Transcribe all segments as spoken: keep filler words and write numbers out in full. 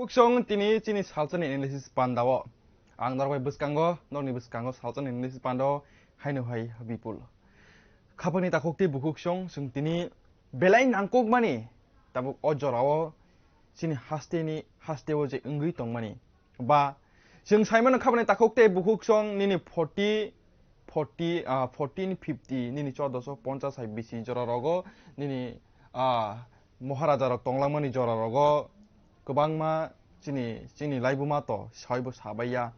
Bukhuk song tini chini salsani analysis pandao. Ang norok bai bwskango, norokni bwskango salsani analysis pandao, haino hai Bipul. Khapangni takhuk tei bukhuk song chwng tini belai nangkukmani tabuk o jorao chini hasteni, hasteo je wngwi tongmani. Ba chwng saimano khapangni takhuk tei bukhuk song nini forty, forty, ah, fourteen fifty, nini chordoso ponchas hai bisi jora rogo, nini, ah, Maharaja rok tonglangmani jora rogo kwbangma chini, chini laibuma to saibo sabaiya,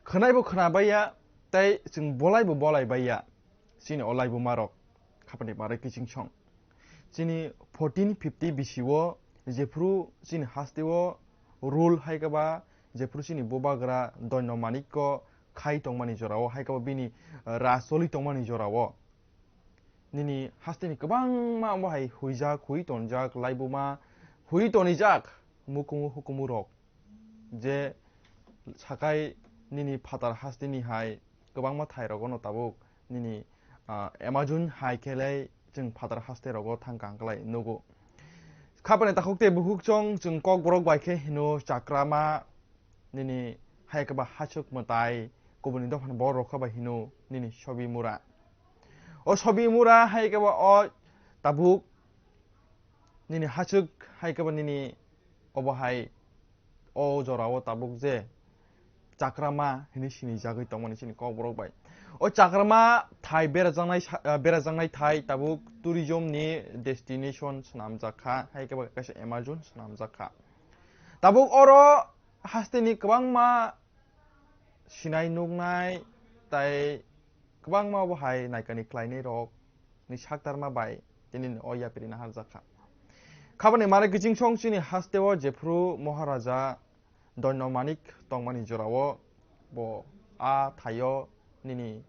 khwnaibo khwnabaiya, tei chwng bolaibo bolaibaiya. Chini o laibuma rok khapangni bare kiching song. Chini fourteen fifty bisi o jephru chini hasteo rule hai khe ba, jephru chini bubagra Doino Manikko khai tongmani jorao, hai khe ba bini, eh, raj choli tongmani jorao nini hasteni kwbangma omo hai huijak, hui tonjak, laibuma hui tonijak, mukumu hukumu rok je sakai nini phatar hasteni hai kwbangma thai rogo no tabuk nini, ah, Amazon hai khe lai chwng phatar haste rogo thang kang klai nugo. Khapangni takhuk tei bukhuk song chwng kokborok bai khe hino chakrama, nini hai khe ba hachuk mwtai, kubuni dophani borok rok khe ba hino nini sobi mura. O sobi mura hai khe ba o tabuk nini hachuk hai khe ba nini obo hai o jorao tabuk je chakrama hinwi sinijagwi tongmani chini kokborok bai. O chakrama thai berajaknai sa-, ah, berajaknai thai tabuk tourism ni destination swnamjak kha, hai khe ba kaisa Amazon swnamjak kha. Tabuk oro hasteni kwbangma sinai nuknai tai kwbangma bo hai naikani khlainai rok ni saktarma bai tini o yapri naharjak kha. Khabani mare kiching song chini hasteo jephru Maharaja Doino Manik tongmani jorao bo a thaio nini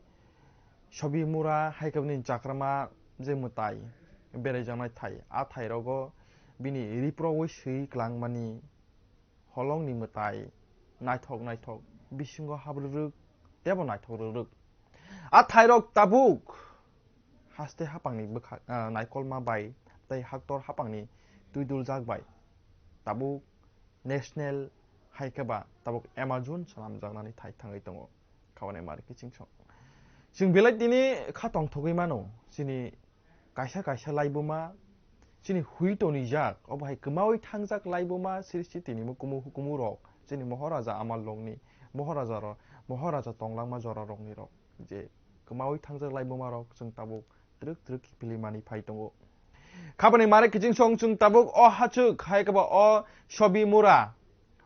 sobi mura hai khe nini chakrama je mwtai beraijaknai thai, a thai rogo bini riprowi swi klangmani holongni mwtai naithok naithok, bisingo habrwrwk teibo naithok rwrwk. A thairok tabuk haste hapangni bwkha, ah, naikolma bai tei haktor hapangni twiduljak bai tabuk national hai khe ba tabuk Amazon swnamjaknani thai thangwi tongo. Khabani mare kiching song. Chwng belai tini kha tongthogwi mano, chini kaisa kaisa laibuma chini hui tonijak, obo hai kwmawi thangjak laibuma srishti tini mukumu hukumu rok, chini Maharaja Amal rokni, Maharaja ro-, Maharaja tonglangma jora rokni rok, je kwmawi thangjak laibuma rok chwng tabuk twrwk twrwk kiphilwi mani phai tongo. Khabani mare kiching song chwng tabuk o hachuk hai khe ba o sobi mura,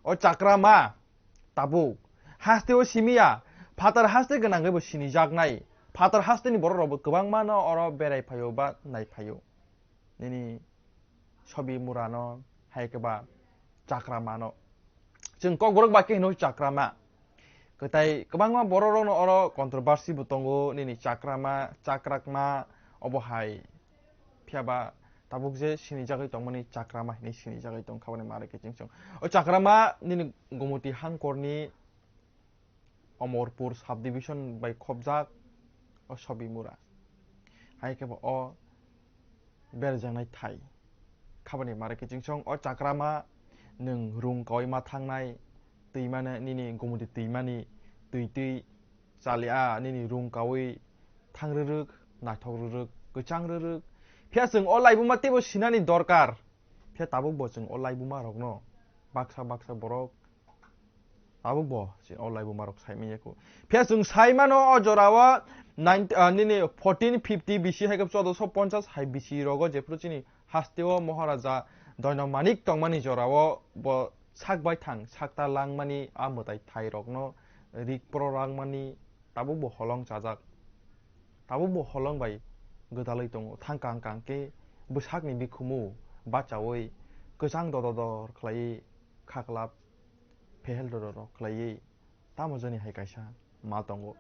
o chakrama tabuk hasteo simiya, phatar haste gwnangwi bo sinijaknai. Phatar hasteni borok rok bo kwbangma no oro berai phaio ba nai phaio. Nini sobi murano hai khe ba chakramano. Chwng kokborok bai khe hino chakrama. Kwtai kwbangma borok rokno oro controversy bo tongo, nini chakrama, chakrakma, obo hai. Phiya ba tabuk je sinijagwi tongmani chakrama hinwi sinijagwi tong khabani mare kiching song. O chakrama nini Gomoti hangkorni Omorpur subdivision bai khopjak o sobi mura. Hai khe bo o berjaknai thai. Khabani mare kiching song o chakrama nwng rung kawi ma thangnai twimani nini Gomoti twimani twi twi chali a nini rung kawi thang rwrwk, naithok rwrwk, kwchang rwrwk. Phiya chwng o laibuma teibo sinani dorkar. Phiya tabuk bo chwng o laibuma rokno baksa baksa borok tabuk bo se o laibuma rok sai manya kho. Phiya chwng sai mano o jora o nine, ah, nini fourteen fifty B C hai khe chordoso ponchas hai B C rogo jephru chini hasteo Maharaja Doino Manik tongmani jora o bo sak baithang sakta langmani a mwtai thai rokno rik pro langmani tabuk bo holong chajak. Tabuk bo holong bai gwdalwi tongo. Thang kang kang khe bwsakni bikhumu bachaui kwchang dodor dor khlaiwi khaklap phehel dodor dor khlaiwi tamo jani hai kaisa ma tongo.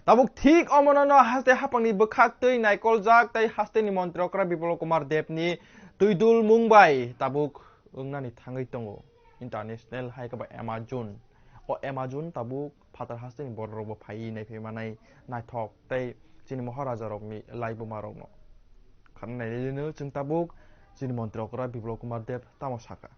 Tabuk thik omono no haste hapangni bwkhak twi naikoljak tei hasteni montri okra Biplab Kumar Debni twi dul mung bai tabuk wngnani thangwi tongo. International hai khe ba Amazon. O Amazon tabuk phatar hasteni borok rok bo phaiwi naiphai manai naithok tei chini Maharaja rokni laibuma rokno. Khana nailai no chwng tabuk chini montri okra Biplab Kumar Deb tamo saka.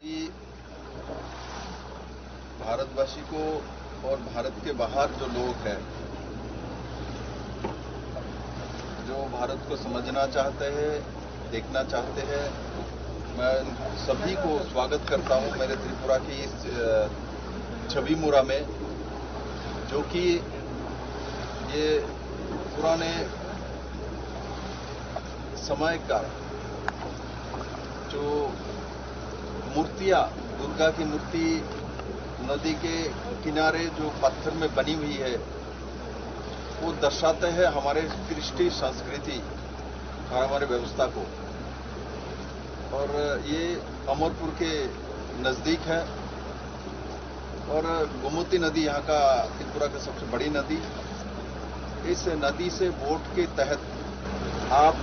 कि भारतवासी को और भारत के बाहर जो लोग हैं, जो भारत को समझना चाहते हैं, देखना चाहते हैं, मैं सभी को स्वागत करता हूं मेरे त्रिपुरा की इस, अ, छवि मुरा में, जो कि ये पुराने समय का जो मूर्तियां, दुर्गा की मूर्ति नदी के किनारे जो पत्थर में बनी हुई है, वो दर्शाते हैं हमारे कृष्टि संस्कृति और हमारे व्यवस्था को। और ये अमरपुर के नज़दीक है। और गोमती नदी यहाँ का, त्रिपुरा की सबसे बड़ी नदी। इस नदी से बोट के तहत आप,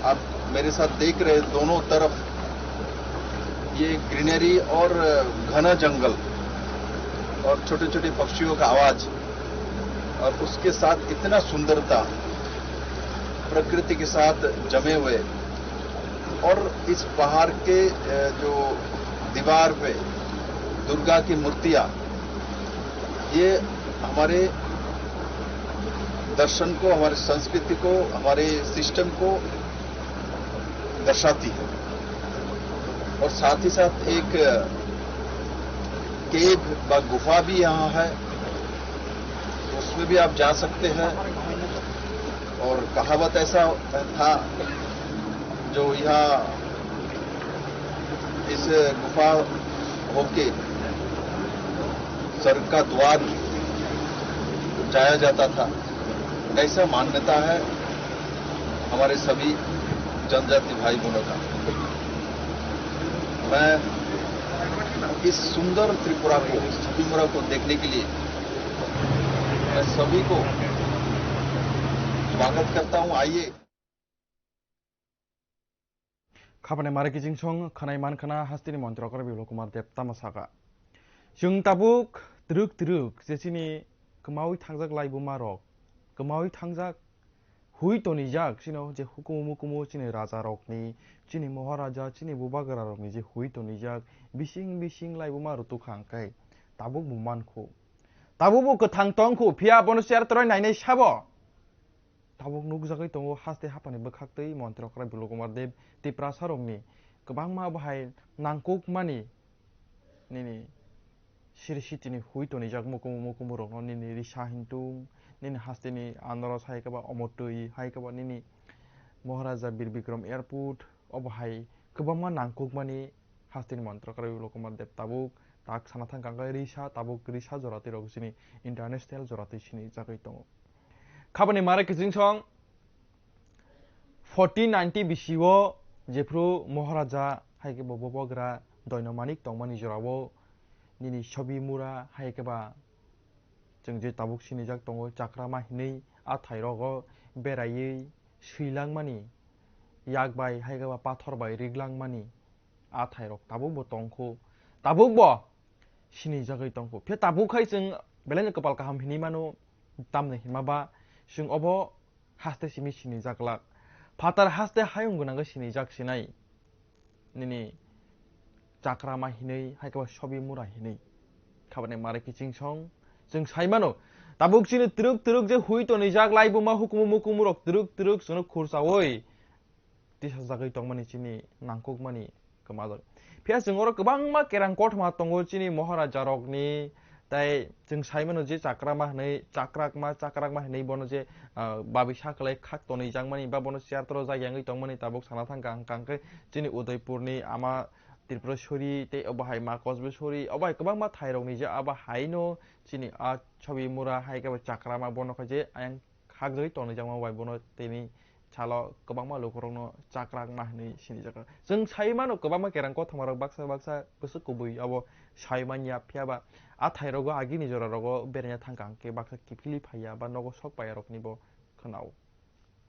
आप मेरे साथ देख रहे, दोनों तरफ ये ग्रीनरी और घना जंगल और छोटे-छोटे पक्षियों का आवाज और उसके साथ इतना सुंदरता, प्रकृति के साथ जमे हुए। और इस पहाड़ के, अ, जो दीवार पे दुर्गा की मूर्तियां, ये हमारे दर्शन को, हमारे संस्कृति को, हमारे सिस्टम को दर्शाती है। और साथ ही साथ एक केव व गुफा भी यहाँ है, उसमें भी आप जा सकते हैं। और कहावत ऐसा था, जो यहाँ इस गुफा होके स्वर्ग का द्वार जाया जाता था, ऐसा मान्यता है हमारे सभी जनजाति भाई बहनों का। मैं इस सुंदर त्रिपुरा को, त्रिपुरा को देखने के लिए मैं सभी को स्वागत करता हूं। आइए। Khapani mare kiching song khanai man khana hasteni montri okra Biplab Kumar Deb tamo saka. Chwng tabuk twrwk twrwk je chini kwmawi thangjak laibuma rok, kwmawi thangjak hui tonijak chino je hukumu mukumu chini raja rokni, chini moharaja, chini bubagra rokni je hui tonijak bising bising laibuma rutuk kha hwnkhe tabuk bo mankhu. Tabuk bo kwthang tongkhu, phiya bono cher toroi nainai sabo. Tabuk nukjagwi tongo haste haphani bwkhaktwi montri okra Biplab Kumar Deb Tiprasa rokni kwbangma bahai nangkukmani nini siri sitini hui tonijak mukumu mukumu rokno nini risa hintung nini hasteni andaros hai khe ba omotwi hai khe ba nini Maharaja Bir Bikram Airport obo hai kwbangma nangkukmani hasteni montri okra Biplab Kumar Deb tabuk tak sana thang kangkhe risa tabuk risa joratwi rok chini international joratwi sini jagwi tongo. Khabani mare kiching song fourteen ninety bisio jephru Maharaja hai khe bo bubagra Doino Manik tongmani jorao nini sobi mura hai khe ba chwng je tabuk sinijak tongo Chakrama hinwi a thairogo beraiwi swilangmani yak bai hai khe ba pathor bai riglangmani a thairok tabuk bo tongkhu, tabuk bo sinijagwi tongkhu. Phiya tabuk khai chwng belai no kwpal kaham hinwi mano, tamni hinma ba chwng obo haste simi sinijak glak. Phatar haste hayung gwnangwi sinijak sinai. Nini Chakrama hinwi, hai khe ba sobi mura hinwi. Khabani mare kiching song chwng sai mano. Tabuk chini twrwk twrwk je hui tonijak laibuma hukumu mukumu rok twrwk twrwk chwngno khursaui tisajagwi tongmani chini nangkukmani kwmajak. Phiya chwng oro kwbangma kerang kothoma tongo chini Maharaja rokni, tai chwng sai mano je Chakrama hinwi, Chakrakma, Chakrakma hinwi bono je, ah, babi sakwlai khak tonwi jakmani ba bono chair toro jak yangwi tongmani tabuk sana thang kang kang khe chini Udaipurni ama Tripuraswari tei obo hai ma Kosbeswari obo hai kwbangma thairokni je abo haino chini a sobi mura hai khe bo Chakrama bono khe je ayang khakjagwi tongwi jakma bai bono tini salo kwbangma lukurokno Chakrakma hinwi sinijak. Chwng sai mano kwbangma kerang kothomarok baksa baksa bwswk kubui abo sai manya, phiya ba a thairogo agini jorarogo beraina thangkha hwnkhe baksa kiphilwi phaiya ba nogo sok paiyaroknibo khwnao.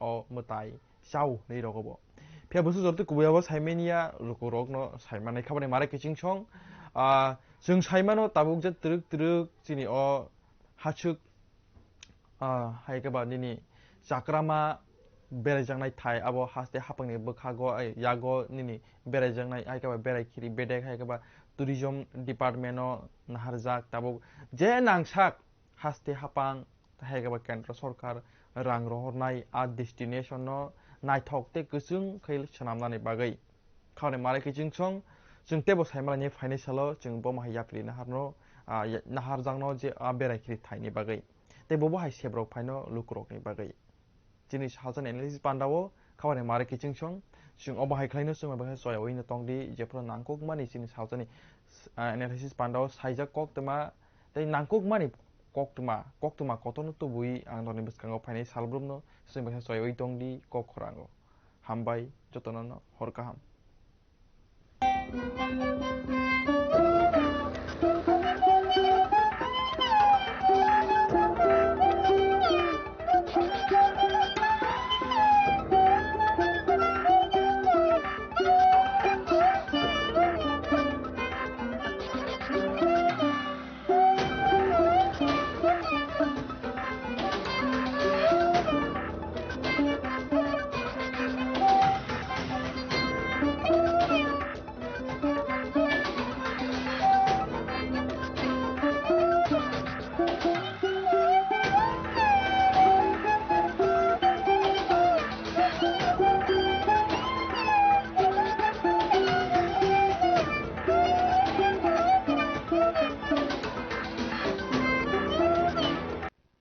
O mwtai chao hinwi rogo bo. Phiya bwswk jortwi kubui abo sai manya lukurokno sai manai khabani mare kiching song. Ah, chwng sai mano tabuk je twrwk twrwk chini o hachwk, ah, hai khe ba nini Chakrama beraijaknai thai, abo haste hapangni bwkhago, ai, yago nini beraijaknai, hai khe ba berai khiri bedek, hai khe ba tourism department o naharjak. Tabuk je nangsak haste hapang, hai khe ba kendro sorkar rang rohornai a destination no naithok tei kwchwng khe swnamnani bagwi. Khauni mare kiching song, chwng teibo saimanani phainai salo chwng bo mahai yapri naharno, ah, ya-, naharjakno je a berai khiri thaini bagwi. Tei bobo hai sebrok phaino lukurokni bagwi. Chini salsani analysis pandao khauni mare kiching song, chwng obo hai khlaino chwng bai khe choyawi no tongdi, jephru nangkukmani chini salsani, ah, analysis pandao saijak koktwma tei nangkukmani koktwma, koktwma kotorno tubui ang nokni bwskango phainai salbrumno chwng bai khe choyawi tongdi kok khorango. Hambai jotono no hor kaham.